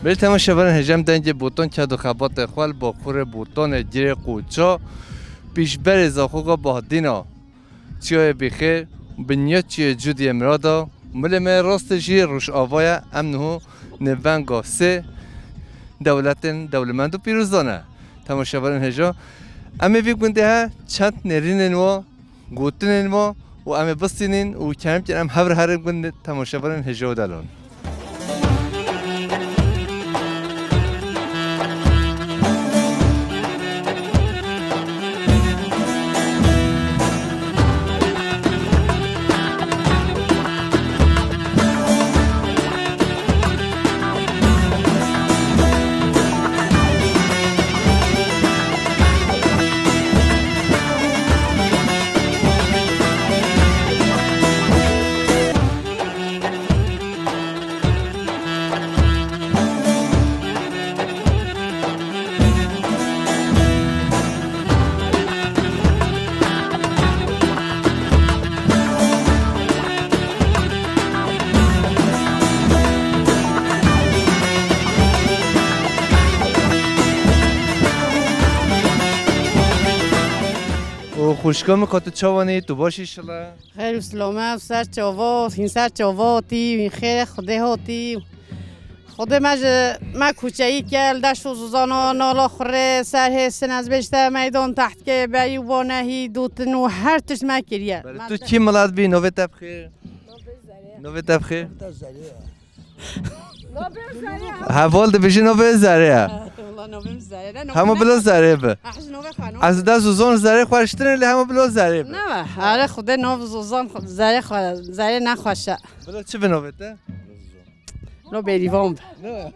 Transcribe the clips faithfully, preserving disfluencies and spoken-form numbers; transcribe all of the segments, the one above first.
Belê temaşevanên hêja, em dengê Botan ked û xebatê xwe li Bakurê Botanê girê Qoça pîşberê Zaxoxa Bahdîna Çiyayê Bêxêr, binya çiyê Cudiyê Mirada, milê me rastê jî Rojava ye, em niho nêvenga sê dewletên dewlemend û pîrozan e. Temaşevanên hêja, em ê vî gundê he çend nêrînên wa, gotinên wa û em ê bistînin û kerem kin em hev re herin gund temaşevanên hêja û delal. Û xwişka min, ka tu çawanî, tu baş î şile? Xêr û silame û ser çava, hîn ser çava hatî, hîn xêrê Xwedê hatî. Xwedê me ji me kuçeyî kir, li deşt û zozana nala xurê, ser hêsin ez bêjte meydan tehtke beyî û banehî, dotin û her tişt me kiriye. Belê, Me tu te- kî milet bî, navê te bi xêr? Navê te bi xêr? Heval dibêjin navê Zerê ye. Wala navê min Zerê ne, navê Hema me bila Zerê bi. Ah, ji navê xwe, navê Ez de zozan Zerê xweştir e, lê hema bila Zerê bi. Ne be, here Xwedê nav zozan xwe, Zerê xwe, Zerê ne xweş e. Bila çi bi navê te? Lo bêrîvan be. Ne.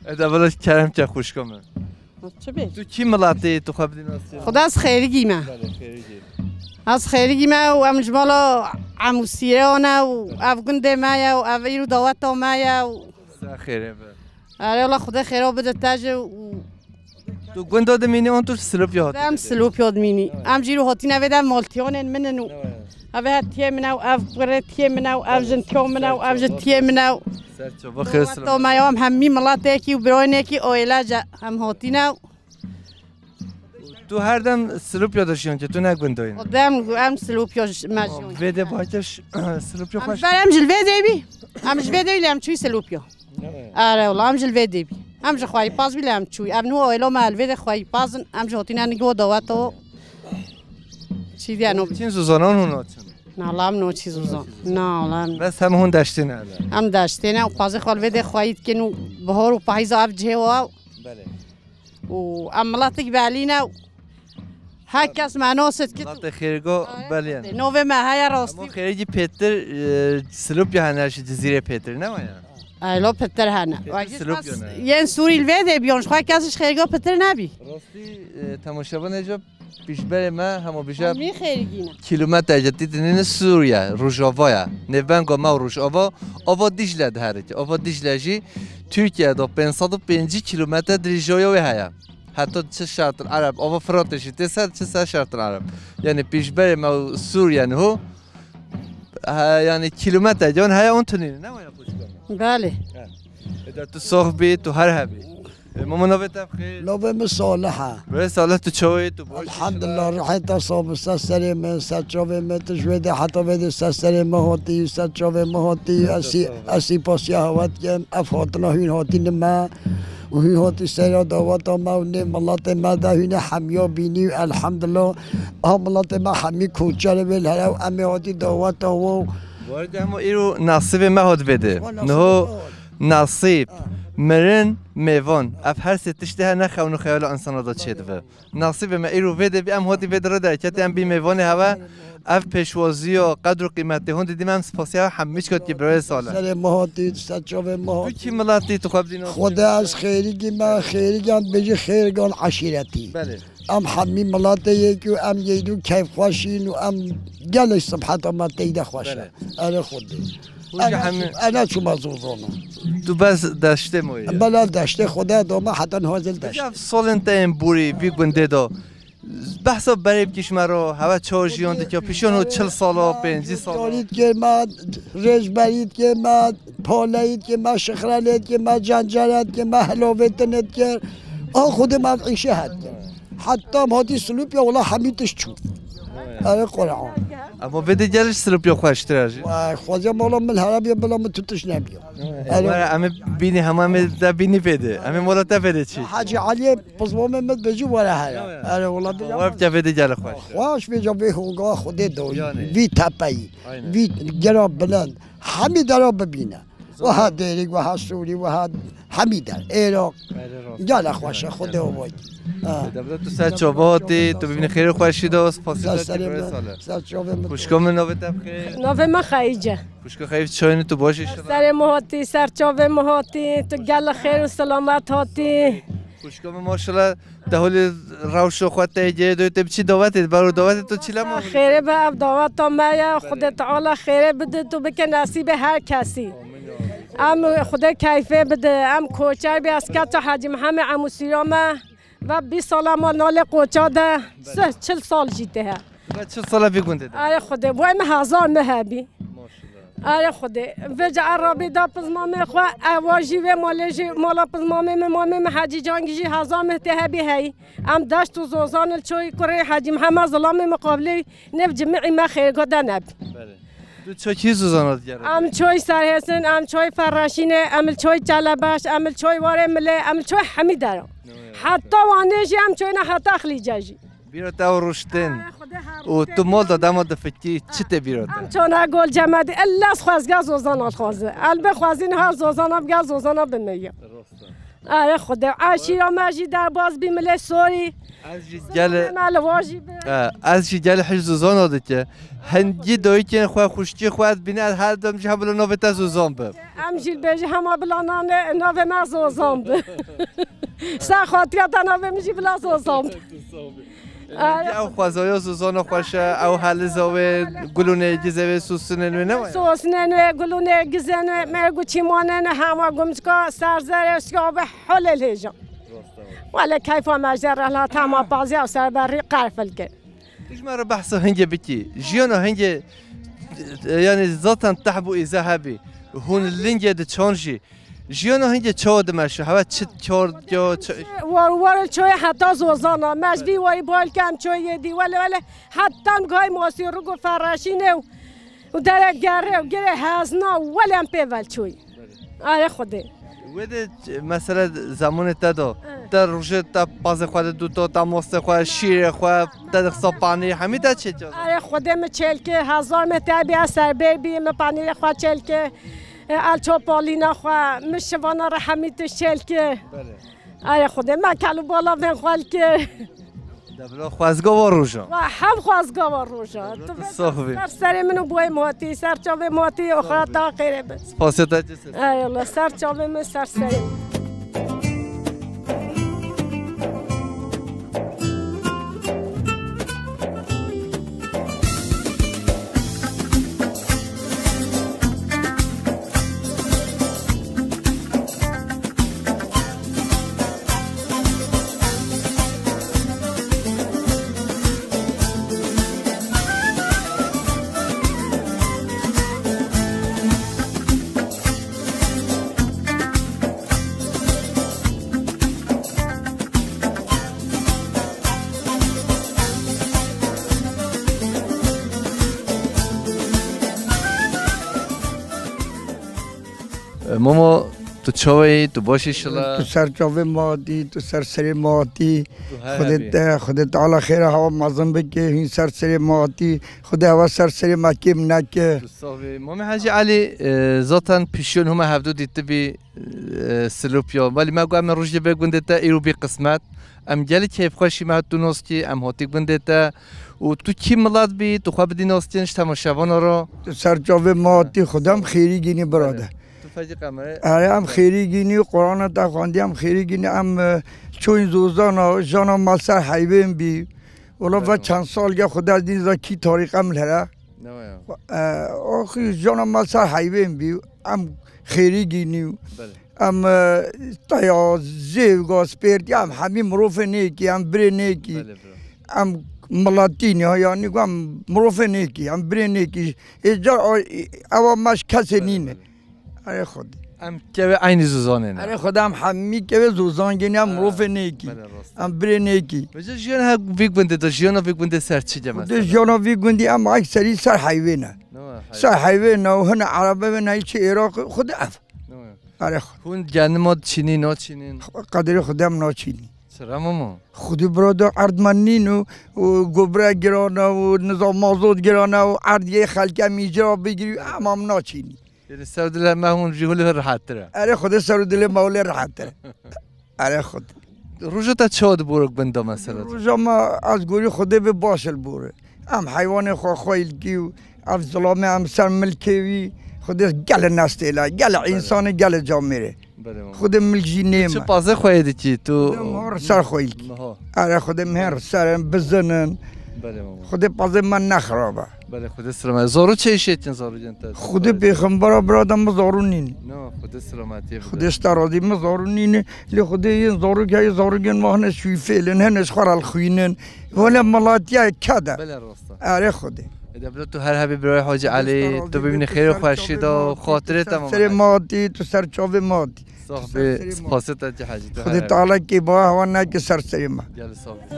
Eda bila kerem ke xwişka min. Çi bê? Tu kî milatê yî, tu xwe bidî nasî? Xweda ez Xêrigî me. Belê, Xêrigî. Ez Xêrigî me û em ji mala Emû Sîreyan e û ev gundê me ye û ev îro daweta me ye û Xweda xêrê be. Erê, wala Xwedê xêra bide te jî û Tu gunda dimînî an tu Silopya hatî? Em Silopya dimînî. Em jî îro hatîne vê de maltiyanên min in û ev he tiyê min e û ev kurê tiyê min e û ev jin tiya min e û ev jin tiyê min e û Ser çava xêr. Daweta me ya em hemî miletêkî û birayinêkî aîlece em hatîne û Tu her dem Silopya de jiyan ke, tu ne gundayî ne? Dem em Silopya j-, me jiyan. Vê de bahçe ş-, Silopya Em xweş. Ber em ji li vê dê bî. Em ji vê dê bî lê em çûyî Silopya. Are wala em ji li vê dê bî. Em ji xweyî paz bî lê em çûyî. Em nû êlo me li vê dê xweyî paz in. Em ji hotîne nigî o dawet o. Çî diye no bî. Çin zuzanan hûn açin. Na, wala em no çî zuzan. Na, wala em. Bes hem hûn deştê ne hele. Em deştê ne û pazê xwe li vê dê xweyî dikin û bihor û payîza ev cihê wa. Belê. û em miletik belî ne û her kes me nasit kit. Miletê xêrgo belî ne. Navê me heye rastî. Hemû xêrgî pêtir, e, Silopya hene ji Cizîrê pêtir ne waya? Elo pêtir hene. Pêtir Silopya ne. Yên Sûrî li vê dê biyon ji xwe kes ji xêrgo pêtir nebî. Rastî, e, temaşevanê jî pîşberê me hema bîje Mî xêrgî ne. Kilometre ji tîtinîne Sûriye, Rojava ye. Nêvenga me û Rojava, ava Dîcle diherike. Ava Dîcle jî Tirkiye de pênc sed û pêncî kilometre dirêjaya wê heye. Heta çi şertil Ereb, ava Firatê jî tê ser, çi ser şertil Ereb. Yanî pîşberê me û Sûriye niho, he, yanî kilometre can heye on tunî, ne waya xwişka min? Belê. He. Eda tu sox bî, tu her hebî. E, mama navê te bixêr? Navê min Salih e. Belê Salih, tu çawa yî, tu baş î? Elhamdulillah, rihê te sax bi ser serê min, ser çavê min, tu ji wê dê heta vê dê ser serê min hatî, ser çavê min hatî, ez î, ez î pasiya hewe dikim, ev hatina hûn hatîne me, û hûn hatî seyra daweta me û nê miletê me de hûn ê hemiya bînî û elhamdulillah, ha miletê me hemî koçerê wê li here û em ê hatî daweta we. Bu arada hema îro nasîbê me hat vê dê. Wa nasîbê Niho me hat. Nasîb, mirin, mêvan. Ev her sê tiştê her ne xewn û xeyala insana da çêdibe. Nasîbê me îro vê dê bî, em hatî vê dê re derketî, em bî mêvanê hewe. Ev pêşwaziya qedr û qîmetê hûn didî me, em spasiya hewe hemî çikat ki birayê Salih. Serê me hatî, ser çavê me Tu hatî. Kî miletî, tu xwe bidî nasî? Xwedê ez xêrîgî me, xêrîgan bêjî xêrgan eşîretî. Belê. Em hemî miletê yek û em yêdû keyfxweş in û em gelek sibheta me teyde xweş e. Belê. Erê Xwedê. Hûn jî Ena hemî çû-, ena çûma zozana. Tu bes deştê moyî. Bela deştê Xwedê doma heta niha zil deşt. Peki ev solên te yên borî vî gundê de behsa berê bikî ji me re, hewe çawa jiyan dike, pişiyan o çil sala, pêncî sala. Tarî dike me, rêz berî dike me, Holeyî dikê, me şixrelê dikê, me cencelê dikê, me hilovêtinê dikir. A Xwedê me ev îşê het kir. Heta em hatî Silopya wela hemî tişt çû. Erê Quran. Ama vê de gel ji Silopya xweştir e jî. Vay, xwezê mala min hera bîye bila min tu tişt nebîye. Erê. Were, em ê bînî hema em ê te bînî vê de. Em ê mala te vê de çî. Hacî Eliyê pizmamê min dibêjî were here. Erê wela bila. Were bike vê de gel xweş. Xweş bêje vê honga Xwedê do. Yani. Vî tepeyî. Aynen. Vî gera bilind. Hemî dera bibîne. Wiha Dêrîk, wiha Sûrî, wiha hemî der. Êraq. Erê rast. Gele xweş e, Xwedê û vay. Ha. Debra tu ser çava hatî, tu bibînî xêr û xweşî de, spasî te. Ser serê min, ser çavê min. Xwişka min, navê te bi xêr? Navê min Xeyîc e. Xwişka Xeyîc, çayê tu baş inşallah. Serê min hatî, ser çavê min hatî, tu gele xêr û selamet hatî. Xwişka min maşallah. Te holê rewşa xwe te yê gêrê doyê te biçî dawetê, bero dawetê to çi lema? Xêrê be ev daweta me ye, Xwedê Teala xêrê bide tu bike nesîbê her kesî. Em Xwedê keyfê bide, em koçer bî, ez keça Hecî Mihemê Emûsîra me ve bîst sala ma nalê qoça de, sih çil sal jî tê he. Ve çil sala vî gundê de? Erê Xwedê, boy me hezar mih hebî. Maşallah. Erê Xwedê. Vêca Erabî da pizmamê xwe, ewa jî vê malê jî, mala pizmamê min, mamê min Hecî Cangî jî hezar mih tê hebî heyî. Em deşt û zozan li çoyî kurê Hecî Mihemed Zilamê Miqabilê nêv cimî me xêrgo de nebî. Belê. Tu çoy kî zozana digerî? Em çoy Serhêsin, em çoy Ferreşînê, em li çoy Çelebeş, em li çoy Warê Milê, em li çoy hemî dera. Heta Wanê jî em çoyne heta Xlîce jî. Bîra te ew rûştin. Ay, Xwedê her û rûştê tu mal de dema difikî, çi tê bîra te? Em çona gol cemedî, illa ez xwezga zozana dixwaze. El bixwazî niha zozana bige, zozana bimeye. Rast e. Erê Xwedê, eşîra me jî derbaz bî milê sorî. Ez jî gel, me li va jî bi. E, ez jî gel hij zozana dike. Hingî dayikên xwe, xwişkî xwe ez bîne, ez her dem jî hebilo navê te zozan bim. Em jî bêjî hema bila nane, navê me zozan bi. Ser xatira te navê min jî bila zozan bi. Erê. Ew xwezaya zozana xweş e, ew heliza wê, gul û nêrgizê wê, sosinên wê ne waya? Sosinên wê, gul û nêrgizên wê, mêrg û çîmanên wê, hema gumcika, serzerê, şiya bi holê lêjan. Wele keyfa me jê re hat hema pazî ew serberî qerfil kir. Tu ji me re behsa hingê bikî. Jiyana hingê, e, yanî zaten tehb û îze hebî. Hûn lingê diçan jî. Jiyana hingê çawa dimeşe? Hewe çi kar ya, çi... War war çoyê heta zozana. Me ji vî warî bal kem çoyê dî. Wele wele heta em gay masî rig û ferreşînê û, û dere gerê û girê hezna wele em pê vel çoyê. Erê Xwedê. Wê de ç-, mesela zamanê te de, Evet. te rojê te pazê xwe de dûto, te mostê xwe, şîrê xwe, te dixsa panî, hemî te çê caz. Erê Xwedê min çêlkê, hezar me te bîya serbêr bî, min panîrê xwe çêlkê, e, el çopalîna xwe, min şivana re hemî tişt çêlkê. Belê. Erê Xwedê, me kel û bala vên xwe lkê. Debra xwezga wa roja. Wa hem xwezga wa roja. Tu bê sax bî. Ser serê min û boyê min hatî, ser çavê min hatî, oxira ta xêrê bi. Spasê te çi ses. Ey Allah, ser çavê min, ser serê min. Mama, tu çawa yî? Tu baş î şila? Tu ser çavê me hatî, tu ser serê me hatî. Tu her Xwedê hebî. Te, Xwedê Teala xêra hewa mezin bike, hîn ser serê me hatî. Xwedê hewa ser serê me kêm neke. Tu sax bî. Mamê Hecî Elî, e, zaten pişiyon hûme hevdu dîtibî, e, Silopya. Belê me got, em rojê bê gundê te, îro bî qismet. Em gelî keyfxweşî me tu nas kî, em hatî gundê te. Û tu kî milet bî, tu xwe bidî nas kirin ji temaşevana re. Tu ser çavê me hatî, Xwedê em xêrî gînî birade. Tu fekî qemere. Erê, em xêrî gînî, Qur'ana te xwendî, em xêrî gînî, em, e, çoyîn zozana, jana me ser heyvên bî. Wela ve çend sal ge Xwedê ez nîza kî tarîq em li here. Ne waya? E, axî jana me ser heyvên bî, em xêrî gînî. Belê. Em, e, teya zêv, gaz pêrt, ya em hemî mirovê nêkî, em birê nêkî. Belê, bro. Em miletî ne, yanî ku em mirovê nêkî, em birê nêkî. Ê car, a, ewa me ji kesê Belê, nîne. Belê. Erê Xwedê. Em kevê eynî zûzanê ne. Erê Xwedê, em hemî kevê zûzangê ne, em Ha, mirovê nêkî. Belê, rast. Em birê nêkî. Vêca jiyana vî gundê de, jiyana vî gundê ser çi de Xwedê mesela? Jiyana vî gundî em ekserî ser heyvê ne. Ne wa, heyv- Ser heyvê ne û hine erebe ne, çi Iraq, Xwedê ev. Ne wa. Erê Xwedê. Hûn genima diçînî, naçînin? Qedirê Xwedê em naçînî. Çira mama? Xwedê bira de erd me nîn û, û gobra girana û nizam mazot girana û erd yê xelke mîcra bigirî, em em naçînî. Yê li ser dilê me hûn jî hûlê rehettir e. Erê Xwedê ser û dilê me hûlê rehettir e. Erê Xwedê. Roja te çawa di borek bin de mesela? Roja me ez gorî Xwedê bi baş li bore. Em heywanê xwe xwe ilkî û ev zilamê em ser milkê wî Xwedê gelê nestêle, gelê Belê. Însanê gelê camêrê. Belê mama. Xwedê milk jî nê Tu çi me. Pazê xwe yê dikî? Tu Xwedê mehar ser xwe ilkî. Meha. Erê Xwedê mehar ser in, bizin in. Belê mama. Xwedê pazê me nexirab e. Belê, Xwedê sirema. Zarû çi îşê dikin zarû yên te? Xwedê pêxembera bira de min zarû nîn. No, Xwedê selametiyê bide. Xwedê ji te razî, min zarû nîn. Lê Xwedê yên zarû heye, zarû yên me hene şûyfêlin, hene ji xwe re xwînin. Wele melatiya ked e. Belê, rast e. Erê Xwedê. Ede bila tu her hebî birayê Hacî Elî, tu bibînî xêrê xweşî de, xatirê te serê matî, tu ser çavê matî. Sax bî, spasê te cî Hecî, tu her hebî. Xwedê Teala kê bawa hewa neke ser serê me. Gelî sax bî.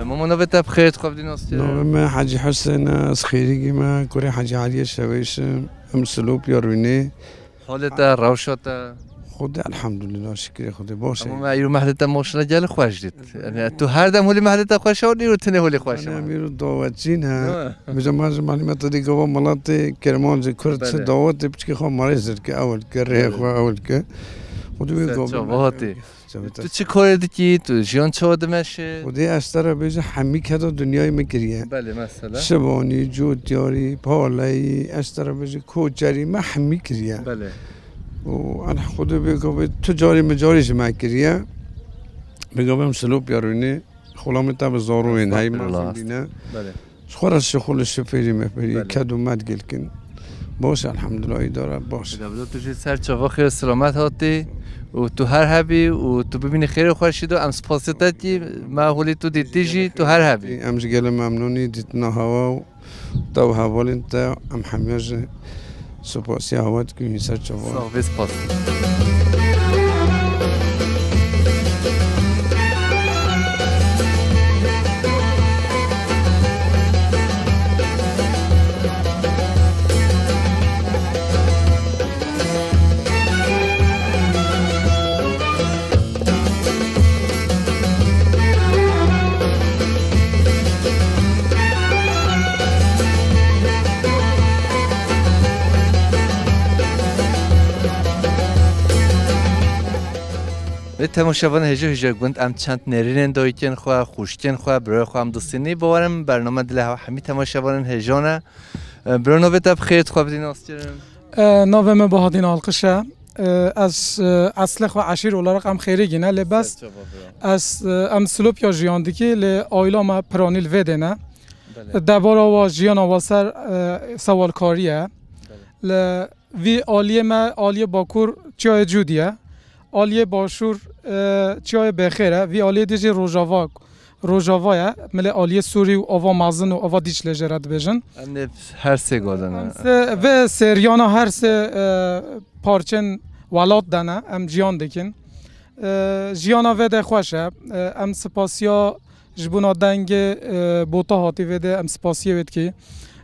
Mama, navê te bi xêr, tu xwe bidî nas kir. Navê me Hecî Husên e, ez xêrîgî me, kurê Hecî Eliyê Şevêş im, em Silopya Rûnê. Halê te, rewşa te? Xwedê elhamdulillah, şikrê Xwedê, baş e. Ama me îro mehlê te maşallah gelek xweş dît. Yani tu her dem holê mehlê te xweş e, îro tenê holê xweş e. Em îro dawetçî ne. Değil mi? Vêca me ji malî me te dî gava miletê Kirmancê Kurd çi Belê. Dawetê piçkê xwe marê zirke ewil ke, rê Belê. Xwe ewil ke. Xwedê wê Ser gavê çava me hatî. Çavê te. Tu çi karê dikî? Tu jiyan çawa dimeşe? Xwedê ez te re bêjim, hemî keda dinyayê min kiriye. Belê, mesela? Şivanî, cotyarî, paleyî, ez te re bêjim, koçerî, me hemî kiriye. Belê. Û en Xwedê bê gavê tu carî min carî ji me kiriye. Bê gavê em Silopya Rûnê, xulamê te bi zarûyên heyî me Estağfirullah. Bîne. Belê. Ji xwe re şixul û şifêrî meferî, Belê. Ked û med gilkin. Baş, elhamdulillah, îdare baş. Bila, bila, tu jî ser çava xêr û selamet hatî û tu her hebî û tu bibînî xêrê xweşî de, em spasê te dikî, me holê tu dîtî jî, tu her hebî. Em ji gelê memnûnî dîtina hewa û te û hevalên te, em hemiya jî Spasiya we dikim, hîn ser çava. Sax bê, spas. Lê temaşevanên hêja hêja gund, em çend nêrînên dayikên xwe, xwişkên xwe, birayê xwe em distînî. Bawerim bername dilê hev hemî temaşevanên hêja ne. E, bira navê te bi xêr, tu xwe bidî naskirin. E, navê min Bahattin Alkış e. E, ez, e, eslê xwe eşîr olarak em xêrîgî ne, lê bes Ser çava bira. Ez, e, em Silopya jiyan dikî, lê aîla me piranî li vê dê ne. Belê. Debara wa jiyana wa ser, e, sewalkarî ye. Belê. Li vî aliyê me, aliyê Bakur çiyayê Cûdî ye. Aliyê Başûr, e, çiyayê Bêxêr e. Vî aliyê dî jî Rojava, Rojava ye. Milê aliyê Sûrî û ava Mezin û ava Dîcle jê re dibêjin. Em ê her sê godin. Em sê, vê seriyana her sê, e, parçên welat de ne, em ciyan dikin. E, jiyana vê de xweş e. E, em spasiya ji bona dengê, e, bota hatî vê de em spasiyê wê dikî.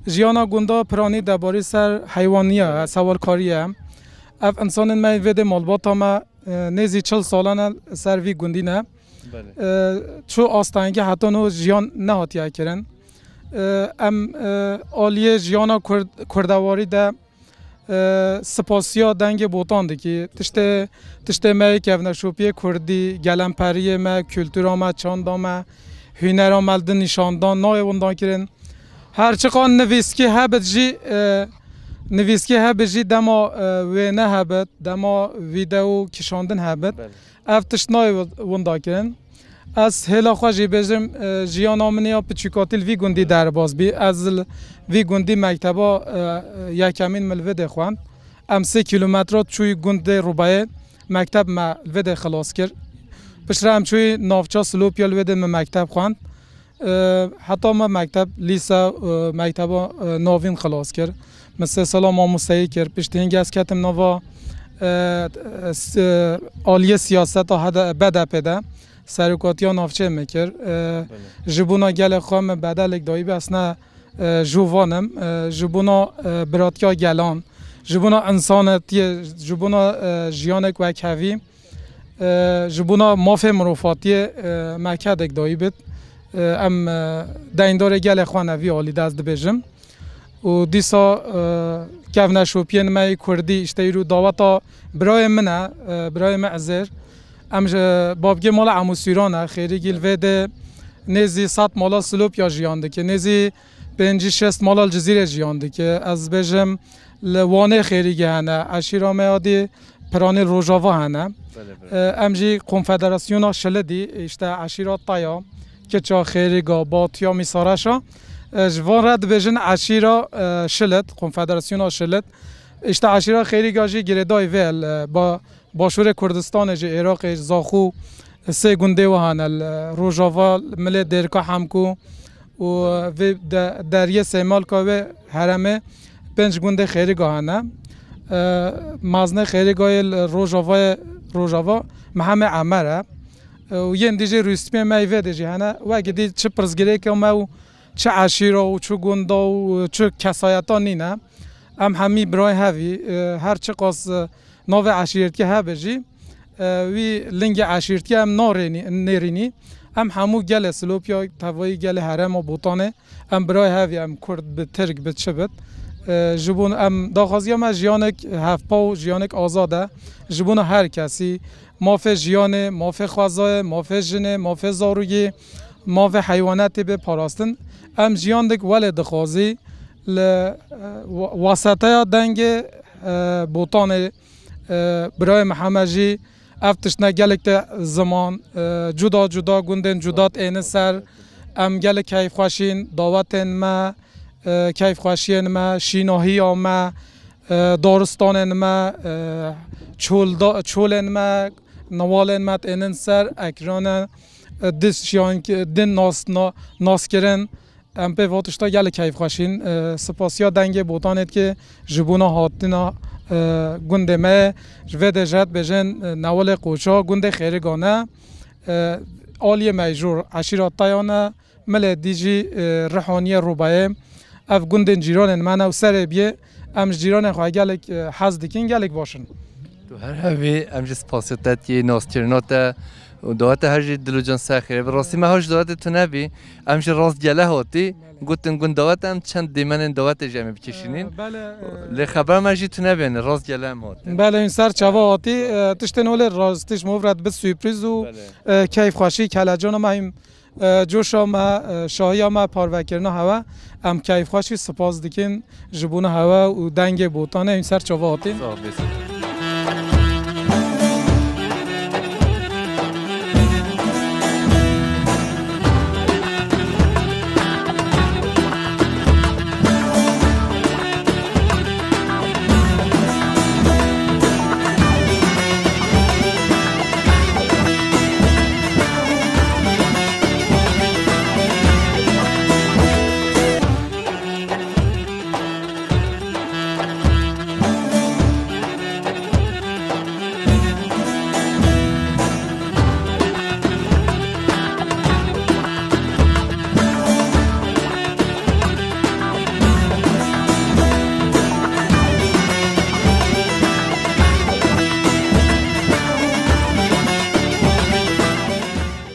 Jiyana gunda piranî debarî ser heywaniya, sewalkarî ye. Ev insanên me vê de malbata me, e, nêzî çil salan e ser vî gundî ne. Belê. E, çu astengî heta no jiyan nehatiye kirin. E, em, e, aliyê jiyana Kurd-, kurdewarî de e, spasiya dengê Botan dikî. Tiştê, tiştê me yê kevneşopiyê kurdî, gelemperiyê me, kultura me, çanda me, hunera me li din nîşandan nayê windan kirin. Her çiqan nivîskî hebit jî, e, nivîskî hebit jî dema, e, wêne hebit, dema vîdeo kişandin hebit. Belê. Ev tişt nayê wi-, winda kirin. Ez hêla xwe jî bêjim, e, jiyana min ya piçûkatî li vî gundî derbas bî. Ez li vî gundî mekteba, e, yekemîn min li vê dê xwend. Em sê kîlometre çûyî gundê Rûbayê, mekteb me li vê dê xilas kir. Piştre em çûyî navça Silopya, li wê dê min mekteb xwend. E, heta me mekteb, lîse, e, mekteba, e, navîn xilas kir. Min sê sala mamosteyî kir. Piştî hingî ez ketim nava, e, s-, e, aliyê siyaseta H D, B D P de serokatiya navçeyê min kir. E, Belê. Ji bona gelê xwe min bedelek dayî bî. Ez ne, e, ji van im. E, ji bona, e, biratiya gelan, ji bona însanetiyê, ji bona, e, jiyanek wekhevî, e, ji bona mafê mirovatiyê, e, me kedek dayî bit. E, em, e, deyndarê gelê xwe ne vî alî de ez dibêjim. Û dîsa, e, kevneşopiyên me yê kurdî, îşte îro daweta birayê min e, e, birayê me Ezêr. Em ji babgê mala Emû Sûran e, Xêrîgî li vê dê nêzî sed mala Silopya jiyan dike, nêzî pêncî şêst mala li Cizîrê jiyan dike. Ez bêjim, li Wanê Xêrîgî hene, eşîra me ya dî Piranî li Rojava hene. Belê, belê. E, em jî Konfederasyona Şilidî, îşte eşîra Taya, Kiça Xêrîga, Batiya Mîsareşa, e, ji van re dibêjin eşîra, e, Şilid, Konfederasyona Şilid. Îşte eşîra Xêrîga jî girêdayî vê, e, ba-, Başûrê Kurdistanê jî, Êraqê, Zaxû, sê gundê we hene, li Rojava, li milê Dêrika Hemkû û vê de-, deriyê Sêmalka wê herêmê pênc gundê Xêrîga hene. E, mezinê Xêrîgayê li Rojavayê, Rojava Mihemê Emer e. E, û yên dî jî rûspiyê me yê vê dê jî hene. Wekî dî çi pirsgirêka me û çi eşîra û çi gunda û çi kesayeta nîne. Em hemî birayê hevî, e, her çiqas, e, navê eşîretkî hebe jî, e, wî lingê eşîretkî em narênî-, nêrînî. Em hemû gelê Silopya, tevayî gelê herêma Botanê, em birayê hevî, em kurd bi tirk bi çi bit. E, ji bo em daxwaziya me jiyanek hevpa û jiyanek azad e. Ji bona her kesî, mafê jiyanê, mafê xwezayê, mafê jinê, mafê zarokê, mafê heywanetê bê parastin. Em jiyanek welê dixwazî li, e, wa-, waseteya dengê, e, Botanê, e, birayê Mihemed jî ev tiştine gelek te ziman, e, cuda cuda gundên cuda tênin ser. Em gelek keyfxweşîn, dawetên me, e, keyfxweşiyên me, şînahiya me, e, daristanên me, e, çolda-, çolên me, niwalên me tênin ser ekrana, e, di şiyan-, di nas-, na-, naskirin. Em pê va tişta gelek keyfxweşîn. E, spasiya dengê Botanê dike ji bona hatina, e, gundê me. Ji vê dê jî dibêjin, e, newalê Qoça, gundê Xêrîgan e. E, aliyê me jor eşîra Tayan e. Milê dî jî, e, Rihaniyê Rûbayê. Ev gundên cîranên me ne û serê biyê em ji cîranên xwe gelek, e, hez dikin, gelek baş in. Tu her hebî, em jî spasiya te dikî, naskirina te û daweta her jî dil û can ser xêrê. Bi rastî me her ji dawetê tu nebî, em jî rastgele hatî, gotin gund dawet em çend dîmenên dawetê jî em ê bikişînin. E, belê, e, lê xeber me jî tu nebêne, rastgele em hatin. Belê, hûn ser çava hatî, e, tiştên holê rastî ji min re dibit surprîz û, belê, e, keyfxweşî, kelecana me hîm E, coşa me, e, şahiya me parvekirina hewe. Em keyfxweş û spas dikin ji bona hewe û dengê Botanê, hûn ser çava hatî. Sağ ol, bê silav.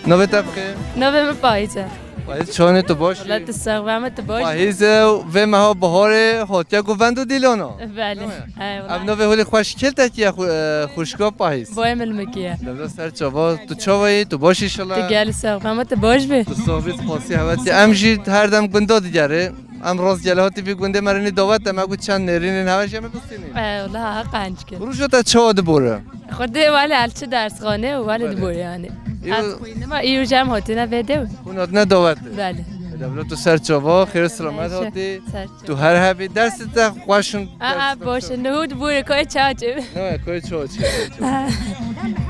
Navê te bixêr? Navê min Payîz e. Pahîz, çawanî, tu baş î? Wela tu sax be, Ema, tu baş î? Pahîz e, vê meha biharê hatiye ku vend û dîlana. Belê. He, wela. Ev navê holê xweş kê te tiye xwe-, e, xwişka Pahîz? Boyê Milmikî ye. Dewla ser çava, tu çawa yî? Tu baş î inşallah? Tu gelî sax be, Ema, tu baş bî? Tu sax bî, spasî hewe tî. Em jî her dem gunda digerê. Em rastgele hatî vî gundê me re nî dawet de, me got çend nêrînên hewe jî em ê bistînîn. E, wela ha qenc kir. Roja te çawa dibore? Xwedê wele el çi dersxane û wele Belê. Dibore yani. Îro Ez xwînima, îro jî em hatine vê de. Hûn hatine dawet de. Belê. E, dewla tu ser çava, xêr û selamet Ser çava. Hatî. Ser çava. Tu her hebî, dersê te xweş in, A, a, dersê te boş, xweş in. Nihû dibore, koy çaç. Ne, koy çaç.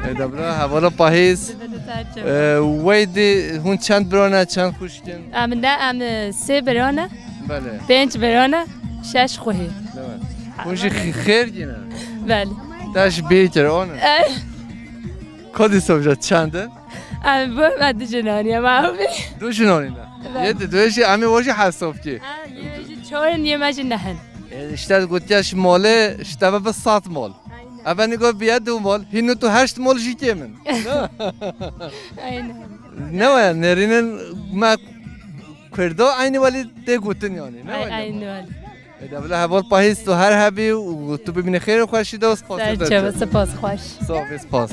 E, dewla hevala Pahîz. Ser çava. E, wey dî hûn çend birane, çend xwişk in? Em ne, em, e, sê birane. Belê. Pênc birane, şeş xwehî. Belê. Hûn jî xi-, xêr gîne? Belê. Te ji bîr kir, an e? Eh. Ka dîsa bije çend in? Em bu, me du jinanî ye, me ew bî. Du jinanî ne? Belê. Yê di du jî, em ê we jî hesab kî. Ha, yê jî çar in, yê me jî neh in. E, işte gotiye ji malê, işte ve bi sat mal. Aynen. Eve nî got biye du mal, hîn tu heşt mal jî kêm in. Aynen. Ne waya, nêrînin me Kurda eynî welî tê gotin yani. Ne Ay-, waya? Eynî welî. E, dewla heval Pahîz tu her hebî û tu bibînî xêr û xweşî de û spasî Ser te çava, çi. Spas xweş. Sağ ol, spas.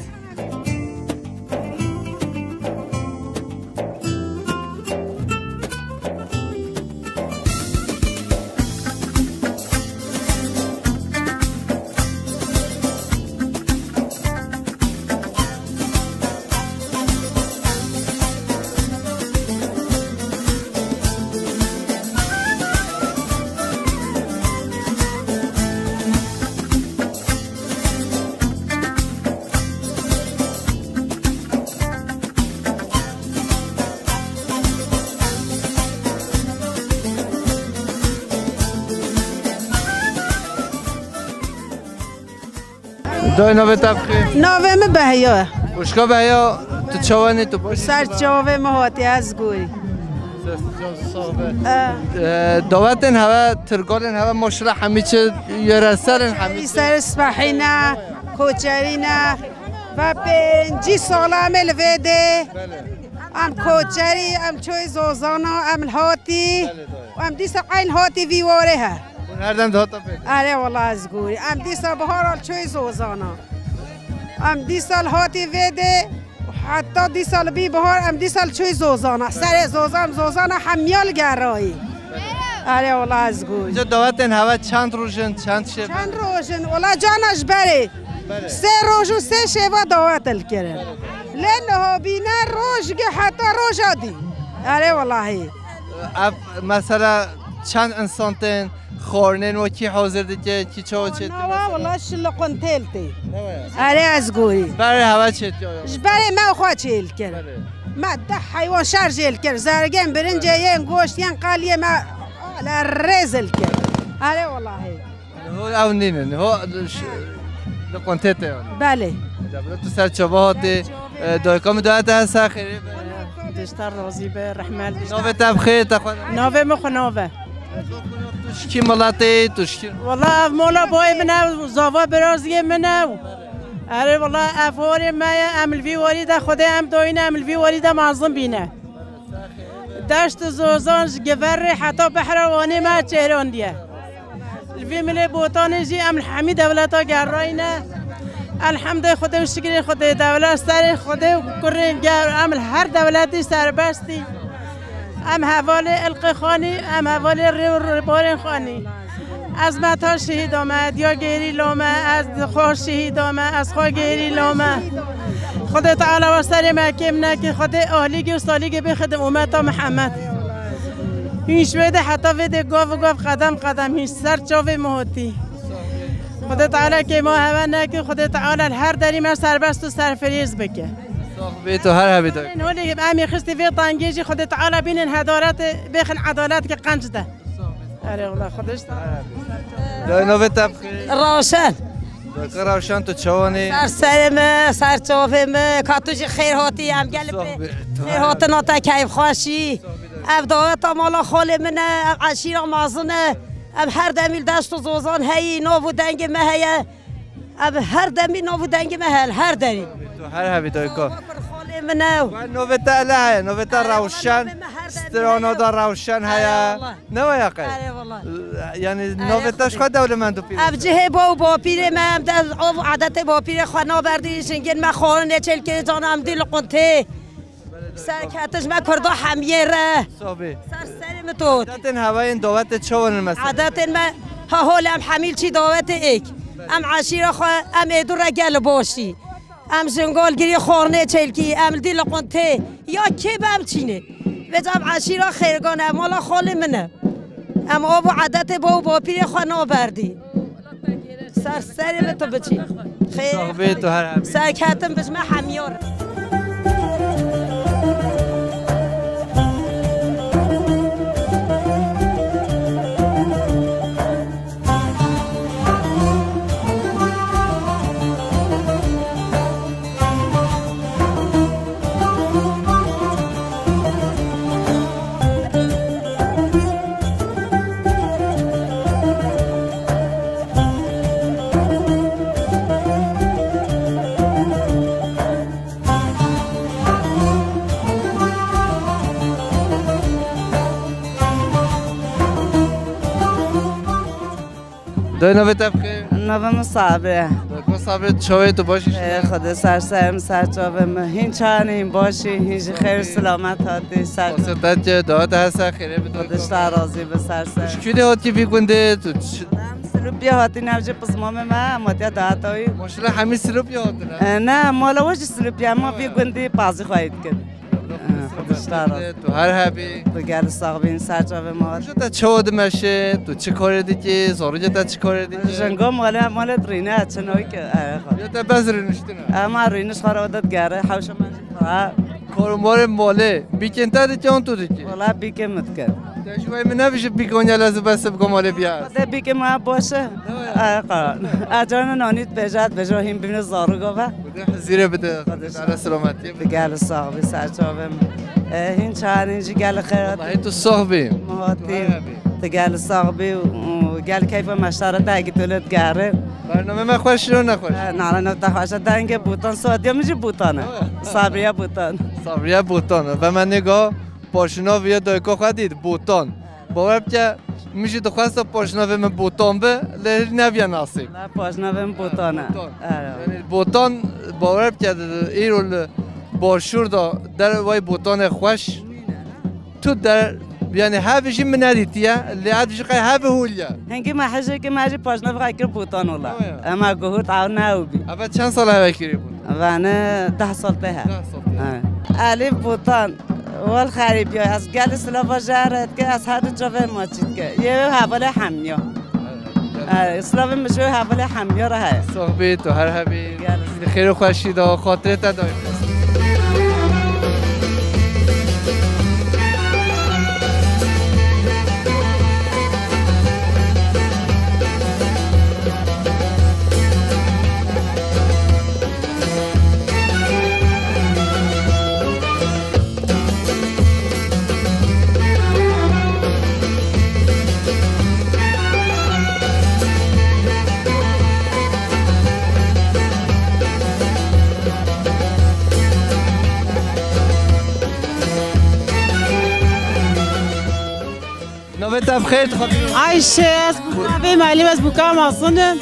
Dayê, navê te bi xêr? Navê min Behya. Xwişka Behya, tu çawa nî, tu baş î? Ser çavê min hatî, ez gorî. Sescan sax be. E. E, dawetên heve, tirgalên heve, maşallah hemî çi yöresel in, hemî çi. Ser spehî ne, koçerî ne. Ve pêncî sala em ê li vê dê. Belê. Em koçerî, em çoyê Zozana, em li hatî. Belê, dayê. Em dîsa eyn hatî vî warê he. Hûn her dem dihata pê de? Erê wela ez gorî. Em dîsa bihar al çoyê Zozana. Em dîsa li hatî vê dê. Heta dîsa li bî bihar, em dîsa li çoyê Zozana. Serê Zozan, Zozana hemiya li gerayî. Erê wela ez gorî. Ca dawetên heve çend roj in, çend şev in? Çend roj in? Wela cana ji berê. Belê. Sê roj û sê şeva dawet li kirin. Lê niha bîne roj gi heta roja dî. Erê welahî. Ev mesela çend însan tên, xwarinên we kî hazir dike, kî çawa çê dike? Nawa mesela? Wela şil li quntêl tê. Ne waya? Erê ez gorî. Berê heve çê dikiya? Ji berê me xwe çêl kir. Belê. Me deh heywan şer jêl kir. Zergên, birincê, yên goşt, yên qaliyê me rêz li kir. Erê welahî. Ho ew nînin, ho ş-, li quntê te yani. Belê. Dewla tu ser çava hatî, e, dayika min dayete hesa xêrê be. Dişta razî be, rehmet dişta. Navê te bi xêr, te xwe. Navê min xwe nave. Tu ji kî miletê, tu ji kî? Wela ev mola boyê min e, zava biraziyê min e. Erê wela ev warê me ye, em li vî warî de Xwedê em doyîne, em li vî warî de mezin bîne. Deşt û Zozan ji Giverê heta Behra Wanê me çêrandiye. Li vî milê Botanê jî em li hemî dewleta gerayîne. Elhemdê Xwedê û şikrê Xwedê, dewlet serê Xwedê û kurê ger, em li her dewletî serbestî. Em hevalê ilqê xanî, em hevalê rê û rêbarên xanî. Ez meta şehîda me, diya gêrî lome, ez xwe şehîda me, ez xwe gêrî lome. Xwedê Teala we serê me kêm neke, Xwedê ahlîgê û salîgê bixidin umeta Mihemed. Hîn ji wê de heta vê de gav û gav, qedem qedem hîn ser çavê me hatî. Xwedê Teala kêma hewe neke, Xwedê Teala li her derî me serbest û serfirêz bike. Sax bê, tu her hebî dayê. Holê em ê xistî vê tengê jî Xwedê Teala bînin hedaret, bêxin edalet ke qenc de. Erê wela, Xwedê ji te. Dayê, navê te bi xêr? Rawşen. Dayika Rawşen, tu çawan î? Ser serê me, ser çavê me, ka tu jî xêr hatî, em gelê pê. Sax bê, tu xêr hatina te, keyfxweşî. Ev daweta mala xalê min e, ev eşîra mezin e. Em her demî li deşt û zozan heyî, nav û dengê me heye. Em her demî nav û dengê me heye, her derî. Tu her hebî dayika. Xalê Min ew. Ve navê te ele heye, navê te Erê, Rewşen, valla navê me her strana de Rewşen heye. Erê, valla. Ne waya qey? Erê, valla. Yani, erê, navê te ji xwe dewlemend û pîroz. Ev cihê bo û bapîrê me, em de ov adetê bapîrê xwe naberdî, jingên me xwarinê çêlkê, cana em dî li quntê. Serketiş me Kurda hemiyê re. Sobê. Ser serê min tot. Adetên hevayên dawetê çawan in mesela? Adetên me, ha hol em hemîl çî dawetê êk. Em eşîra xwe, em êdû re gel boşî. Em jingal girî xornê çêlkî, em li dî li quntê. Ya kê be em çînê. Vêca em eşîra xêrgan e, mala xalê min e. Em av û edetê bo û bapîrê xwe naberdî. Ser serê min tu biçî. Xêr. Sax bê tu her hebî. Serketin bijme hemiyar. Dayê, navê te bi xêr? Navê min Sabriye. Dayê, Sabriye, çawa yî, tu baş î? Ê, Xwedê ser serê min, ser çavê min. Hîn çawa ne, hîn baş î, hîn jî xêr û selamet hatî, ser. Xwedê te, dawet te her ser xêrê bide. Xwedê ji te razî be, ser serê. Tu ji kû de hatî vî gundê? Tu ç- Em Silopiyê hatî, ev jî pizmamê me, em hatiye daweta wî. Maşallah, hemî Silopiyê hatine. Ê, ne, mala we jî Silopiyê, em vî gundî pazî xweyî dikin. Xwedê ji te razî. Tu her hebî. Tu gelî sax bî, ser çavê me. Roja te çawa dimeşe? Tu çi karê dikî? Zarokê te çi karê dike? Jinga malê, malê dirîne, çi nayke, e, xwe. Ya te bes rûniştin e? Ema rûniş xwe re didigere, hewşa me jî xwe. Karûmarê malê, bîkên te dike an tu dikî? Wala bîkê min dike. Te ji wê min nebijî bîk oniya lez û bes biko malê biya. Xwedê bîkê me baş e. Ay, qan. A, cana nanî dibêje, dibêje hîn bîne zarû gava. Xwedê hizîrê bide. Xwedê selametiyê bide. Gelî sax bî, ser çavê min. E, hîn çawa ne, hîn jî gelî xêr hatî. Wallahî tu sax bî. Hatî. Tu gelî sax bî û gelî keyfa me şara dagî tu li digerî. Bername me xweş e, ne xweş? E, nara ne te xweş e, dengê Botan, soyadê min jî Botan e. Sabriye Botan. Sabriye Botan. Ve me nêga paşnaviya dayika xwe dît, Botan. Bawer bike, min jî dixwesta paşnavê min Botan be, lê hîn nebiye nasîb. La paşnavê min Botan e. Botan. Ero. Yani Botan, bawer bike, îro li başûr de der way Botanê xweş. Tu der, yani hevî jî min nedîtiye, lê ev jî qey hevî hûliye. Hingî me hejekê me jî paşnavê xwe kir Botan ola. Ema guhurt ew ne ew bî. Eve çend sal heve kirî Botan? Vane deh sal tê he. Deh sal tê. He. Elîf Botan. Wal xerîbiya, ez gelî silava jê re dike, ez her du çavê ma çî dike. Yê wê hevalê hemiya. Silavê min ji wê hevalê hemiya re heye. Sax bî, tu her hebî. Gel. Xêr û xweşî de, xatirê te daîm. Navê te bi xêr, dixwazim. Ayşe, ez bûka vê malê, ez bûka mezin im.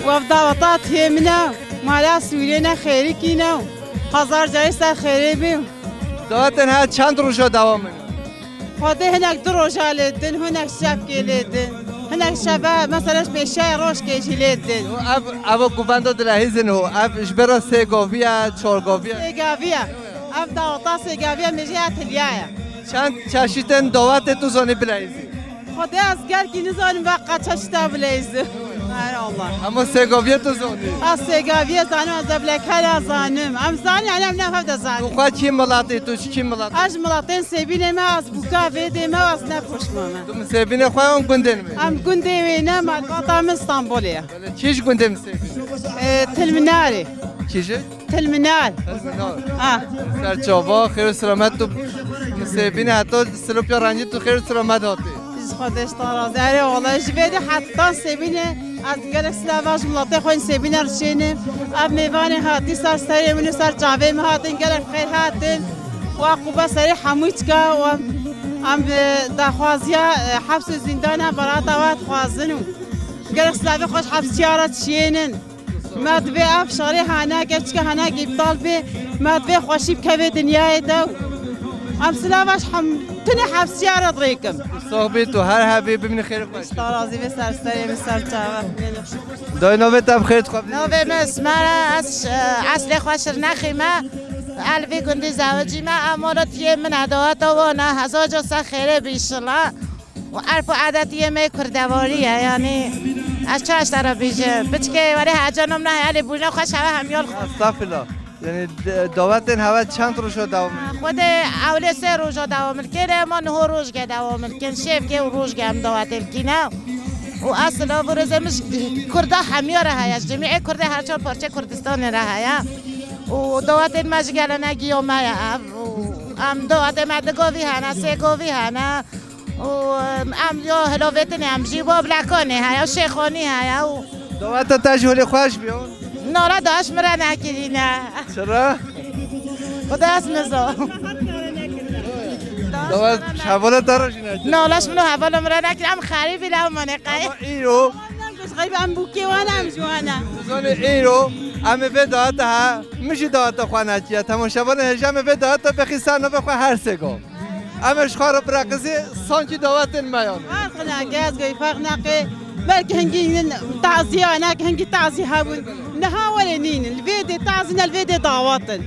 Û ev daweta tê min e. Mala Sûriyê ne xêrikî ne. Hezar carî ser xêrê bî. Dawetên her çend roja dewam in? Xwedê hinek du roja lê din, hinek şevkê lê din. Hinek şeve, mesela, ji pêşiya rojkê jî lê din. Ev, ev ku benda dilehîzin ho, ev ji bera sê gaviya, çar gaviya? Sê gaviya. Ev daweta sê gaviya mêjê ya tiliya ye. Çend çeşitên dawetê tu zanî bileyzî? Xwedê ez gelkî nizanim ve qet çeşita bileyzî. Her Allah. Ama sê gaviya tu zanî? Ez sê gaviya zanim, ez evlekela zanim. Em zanin, yani em ne hevde zanin. Tu xwe kî miletî, tu ji kî miletî? Ez ji miletên Sêbînê me, ez bûka vê dê me, ez ne poşma me. Tu Misêbînê xwe an gundên me? Em gundê wê ne, malbata min Stenbolê ye. Çi ji gundê Misêbînê? Ee, Tilminarê. Çi ji? Tilminar. Tilminar. Ha. Serçava, xêr û selamet tu Misêbînê heta Silopya Rencî tu xêr û selamet hatî. Ji Xwedê ji te razî. Erê wala ji vê de heta Sêbînê Ez gelek silav ji welatê xwe yên Sêbîner dişênim. Ev mêvanê hatî ser serê min û ser çavê min hatin, gelek xêr hatin. Wa quba serê hemû çika û em, em bi daxwaziya, e, heps û zîndana berata we dixwazin û gelek silavê xwe ji hepsiya re dişênin. Me divê ev şerê hene, keçike hene îptal bê, me divê xweşî bikeve dinyayê de û em silava ji hem tinê hepsiya re dirêkim. Sohbê tu her hebê, bimîne xêr xweş. Xwedê razî be, ser serê min, ser çava. Dayê, navê te bi xêr dixwe. Navê min Esmer e, ez, e, eslê xwe Şirnexî me. Ez li vî gundî zewicî me, em welatiyê min e, daweta wan e, hezar car ser xêrê be înşallah. Û erf û adetiyê me kurdewarî ye, yanî ez çaş te re bêjim. Biçikê werê heyecanım neheye, lê bûyna xweş heve hemiyal xwe. Estağfirullah. Yani de-, davetên heve çend roja dewam? Xwedê ewlê sê roja dewam dike, lê ema niho rojke dewam dikin. Şevke û rojke em davetê dikine. Û ez silav û rêzê min ji Kurda hemiya re heye, ji cemîê Kurdê her çar parçe Kurdistanê re heye. Û dawetên me ji gelenegiya me ye ev. Û em dawetê me du govî hene, sê govî hene. Û em ya hilavêtinê em jî bo Blakanê heye, Şêxanî heye û Daweta te ji holê xweş biyo? Nara daş min re nekirîne. Çira? Xwedê ez nizam. Dawet hevala te re jî nekir? Nala ji min û hevala min re nekir. Em xerîbî lewmanê qey. Ama îro Em bûkê wan em ji wan e. Zanê îro em ê vê daweta he, min jî daweta xwe netiye. Temaşevanê hêja em ê vê daweta bexî ser navê xwe her sê go. Em ê ji xwe re bireqizî sankî dawetên me yan. Farq nake, ez goy farq nake. Belkî hingî tazî ya, ne hingî tazî hebûn. Niha were nînin. Li vê dê tazî ne, li vê dê dawet in.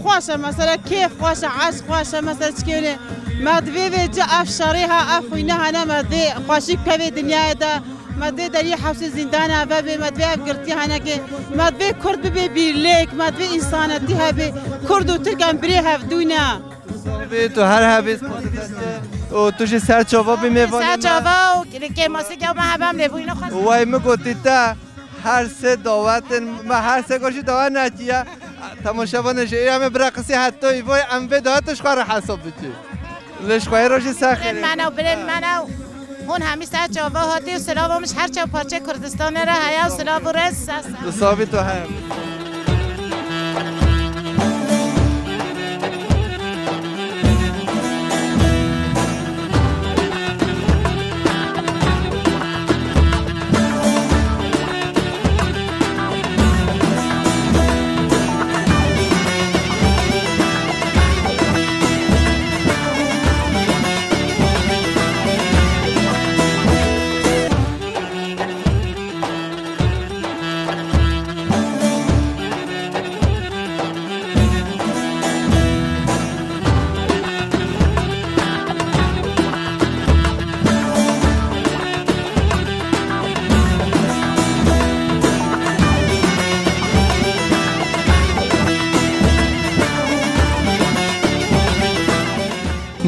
Xweş e mesela, kêf xweş e, eşq xweş e mesela, çikê were. Me divê vê ci ev şerê ha, ev xwîne hene, me divê xweşî bikevê dinyayê de. Me divê deriyê hepsê zîndana vebê, me divê ev girtî henekê. Me divê Kurd bibê bîrlêk, me divê însanetî hebê. Kurd û Tirk em birê hevdû ne. Bê tu her hebê, spasî te. Û tu jî ser çava bî mêvanê me. Ser çava û kêmasî ke me hebem lê bûyî nexwest. Û wey min gotî te her sê dawetên me her sê go jî dawa netiye. Temaşevanê jî ê em ê bireqisî heta îvoyê em vê dawetê ji xwe re hesab bikî. Lê ji xwe re jî ser xêrê. Birên me ne û birên me ne û hûn hemî ser çava hatî û silava min ji her çar parçeyê Kurdistanê re heye û silav û rêz ser ser. Tu sabî tu her.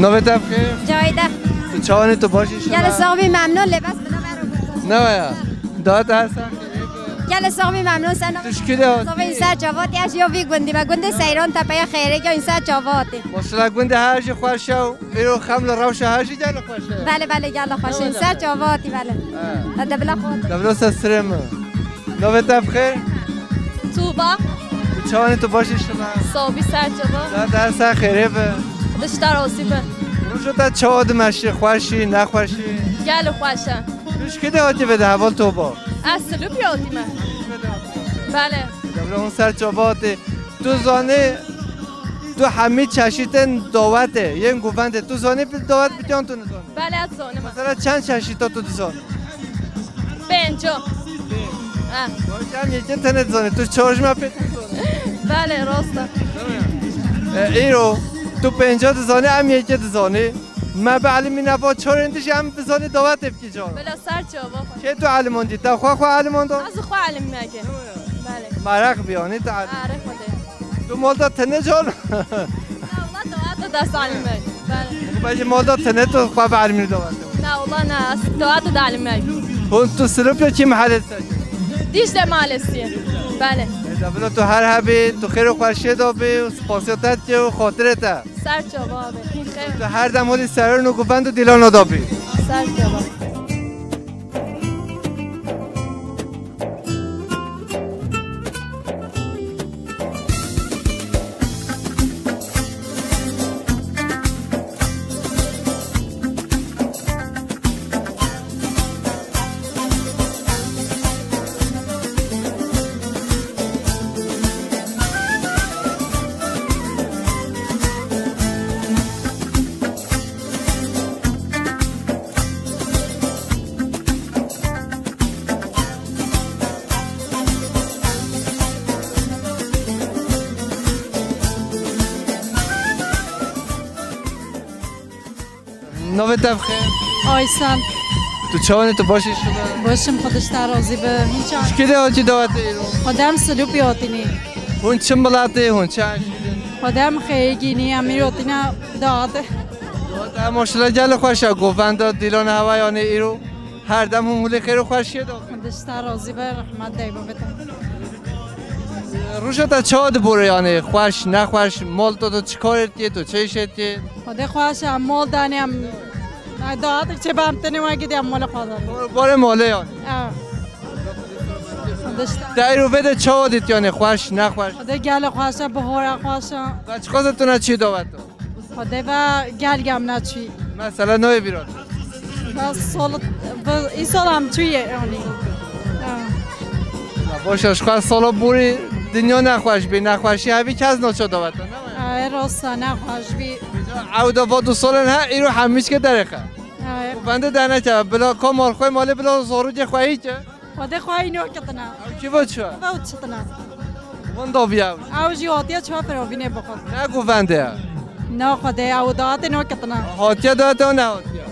Navê te bi xêr? Cahide. Tu çawanî, tu baş î? Gelê sax bî, memnûn, lê bes bila me re. Ne waya? Dawet her ser xêrê be. Gelê sax bî, memnûn, sen. Tu ji kî de hatî? Sabê înser çavatî, ez ya vî gundî me. Gundê Seyran Tepeya Xêrê ya înser çavatî. Maşallah, gundê her jî xweş e û îro xem li rewşa her jî gelê xweş e. Belê, belê, gelê xweş e. Înser çavatî, belê. He. Te bila xwe. Te bila ser sirê min. Navê te bi xêr? Tuğba. Tu çawanî, tu baş î şima? Sabî ser çava. Dawet her ser xêrê be. Dişta rosî be. Roja te çawa dimeşî, xweş î, nexweş î? Gelê xweş e. Tu ji kî de hatî vê de heval Tuğba? Ez Silûpî hatîme. Belê. Devre hûn ser çava hatî. Tu zanî, tu hemî çeşîtên dawetê, yên govendê. Tu zanî bi dawet bikiyan tu nizanî? Belê, ez zanim. Mesela çend çeşîta tu dizanî? Pênco. Ha. Em yekê tenê dizanî, tu çar ji me pê dizanî. Belê, rast e. E, îro, tu pênca dizanî, em yekê dizanî. Me bi elimî neva çarên dijî em dizanî dawetê bikî can. Bila ser çava xwe. Kê tu elimandî? Te xwe xwe elimanda? Ez xwe elim neke. Belê. Meraq biyanî te elim. Arê xwe de. Tu malda tenê can? Na, wala daweta dest elim me. Belê. Bence malda tenê tu xwe bi elimî dawet. Na, wala na, ez daweta de elim me. Hûn tu Silûpî kî mehelê ser? Dîcle Mahallesi. Belê. E, da bila tu her hebî, tu xêr û xweşiyê de bî û spasiya te dike û xatirê te. Ser çava be. Xêr. Tu her dem holî serûn û guvend û dîlana de bî. Ser çava. Navê te bi xêr? Aysel. Tu çawan î, tu baş î şûna? Baş im, Xwedê ji te razî be. Hûn çawan? Ji kê de hatî dawetê îro? Xwedê em Silûpî hatînî. Hûn çi miletê, hûn çi eşîrê? Xwedê em Xêyîgînî, em îro hatîne dawetê. Daweta maşallah gelek xweş e, govenda dîlona hewa yanê îro. Her dem hûn hûlê xêr û xweşiyê de. Xwedê ji te razî be, rehmet dayê babê te. Roja te çawa diborê, yanî xweş, nexweş, mol to, tu çi karê dikê, tu çi îşê dikê? Xwedê xweş e, em mol de ne, em, ay, dawet çêbe em tenê wekî dî em molê xwe de. Barê malê yanî. Ew. Xwedê ji te. Te îro vê de çawa dît, yanî xweş, nexweş? Xwedê gelek xweş e, bihar e xweş e. Ve çiqas e tu neçî daweta? Xwedê ve gel gem neçûyî. Mesela nayê bîra? Ve sol, ve îsal em çûyê, yanî. Ha. Ya baş e, ji xwe sala borî dinya nexweş bî, nexweşî hevî kes naçe daweta, ne waya? Ay, rast e, nexweş bî. Ew de va du salên he, îro hemî çike derêxe. Ay. Bende derneke, bila ka mal xwe malê bila zarokê xwe hî ke. Xwedê xwe îno kitine. Ew kî va çi? Ew çitine. Winda bî ew. Ew jî hatiye çawa firovînê bixwe. Ne govende ye. Na Xwedê ew dawetê no kitine. Hatiye dawetê ne hatiye.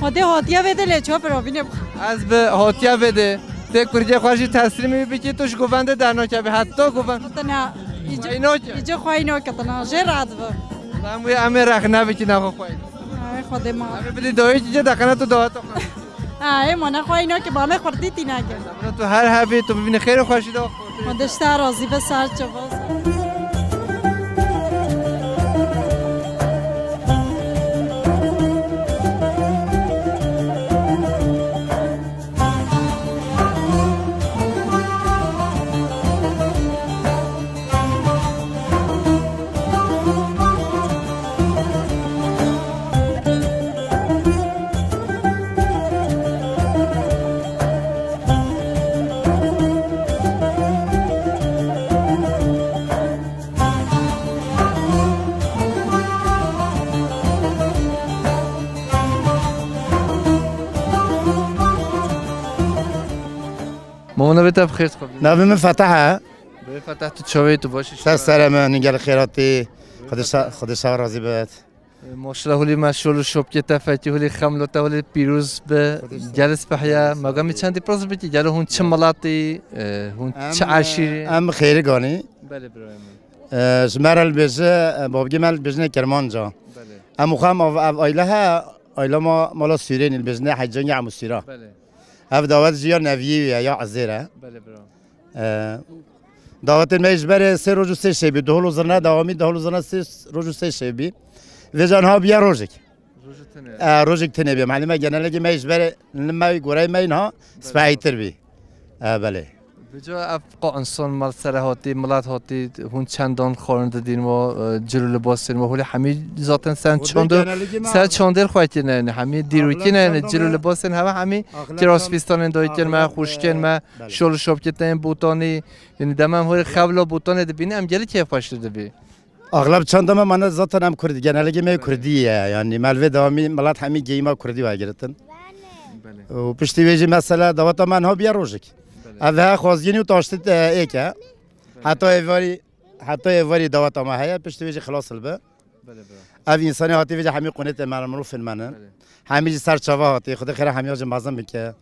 Xwedê hatiye vê de lê çawa firovînê bixwe. Ez bi hatiye vê de tê kurgê xwe jî teslîmî bikî, tu ji govende dernakevî. Heta govend. Kitine. Îce, Xweynoke. Îce xwe îno kitine. Jê radibi. Em wê em ê rexne bikî nexwe xwe. Ay Xwedê ma. Em ê bidî dawî kî deqene tu daweta xwe. Ha, ê mane xwe îna ki bame xurtî tîne ki. Sabra tu her hebî, tu bibîne xêr û xweşî de. Xwedê ji te razî be, ser çava. Mama, navê te bi xêr dixwim. Navê min Fetah e. Birê Fetah, tu çawa yî, tu baş î? Ser serê min, gelek xêr hatî. Xwedê sa-, Xwedê sax razî bit. Maşallah, hûlî me şol û şopkê te fekî, hûlî xemlo te hûlî pîroz bi. Xwedê sax. Gelek spehî ye. Maga min çendî pirs bikî, gelo hûn çi miletî, e, hûn çi eşîrî? Em, e, em Xêriganî. Belê birayê min. E, ji me re li bêje, e, babgê me li bêjine Kermanca. Belê. Em û xwe em ev, ev aile he, aile ma, mala Sûrênî li bêjine Hecengê Emû Sûra. Belê. Ev dawet jî ya neviyê wî ye, ya Ezêr e. Belê bira. E, dawetên me ji berê sê roj û sê şevî, duhul û zirne dewamî, duhul û zirne sê roj û sê şevî. Vêca niha bûye rojek. Roj û tenê. E, rojek tenê bî. Malûm e, genelekê me ji berê li me goreyê me niha spehîtir bî. E, belê. Vêca ev qa însan mal sere hatî, milet hatî, hûn çendan xwarin didîn wa, e, cil û libasên wa, hûlê hemî zaten ser çandê, ser çandê xwe kir neyne, hemî dîrokî neyne, cil û libasên heve hemî kiras fîstanên dayikên me, xwişkên me, şol û şopkê te yên botanî, yanî dema em hûrê xewla botanê dibîne, em gelek kêfxweş dibî. Axlab çanda me mane zaten em Kurd, genellikê me Kurdî ye. Yanî me li vê dewamî milet hemî geyî me Kurdî wegiritin. Belê. Û piştî wê jî mesela daweta me niha bûye rojek. Belê. Ev he xwaziyê nî û taştê te êk e. Belê. Heta êvarî, heta êvarî daweta me heye, piştî wê jî xilas dibe. Belê, belê. Ev însanê hatî vêca hemî qûnetê me, mirofên me ne. Belê. Hemî jî ser çava hatî, Xwedê xêra hemiya jî mezin bike.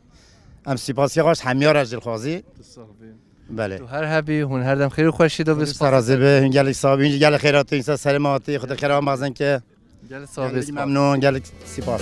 Em sipasiya xwe ji hemiya re jî dixwazî. Tu sax bî. Belê. Tu her hebî, hûn her dem xêr û xweşî de bî. Xwedê spas. Te razî be, hûn gelek sax bî, hûn jî gelek xêr hatî, ser serê me hatî, Xwedê xêra we mezin ke. Gelek sax bî, gelek spas. Memnûn, gelek spas.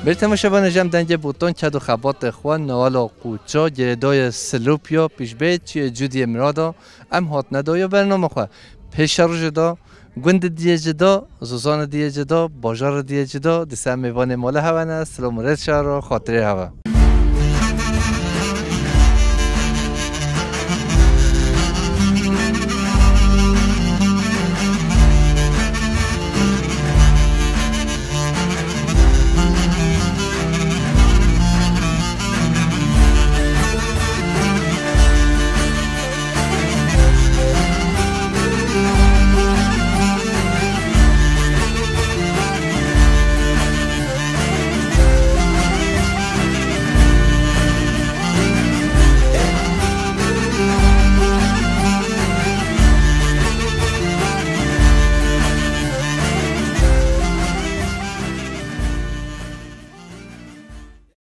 Belê temaşevanê, ji em dengê botan ked û xebatê xwe newala qûça girêdayê Silopya pîşbê çiyê Cudiyê Mirada em hatine dawiya bernama xwe. Pêşerojê de gundê diyê cida, zozanê diyê cida, bajarê diyê cida, dîsa mêvanê mala hewe ne, silam û rêz şaro, xatirê hewe.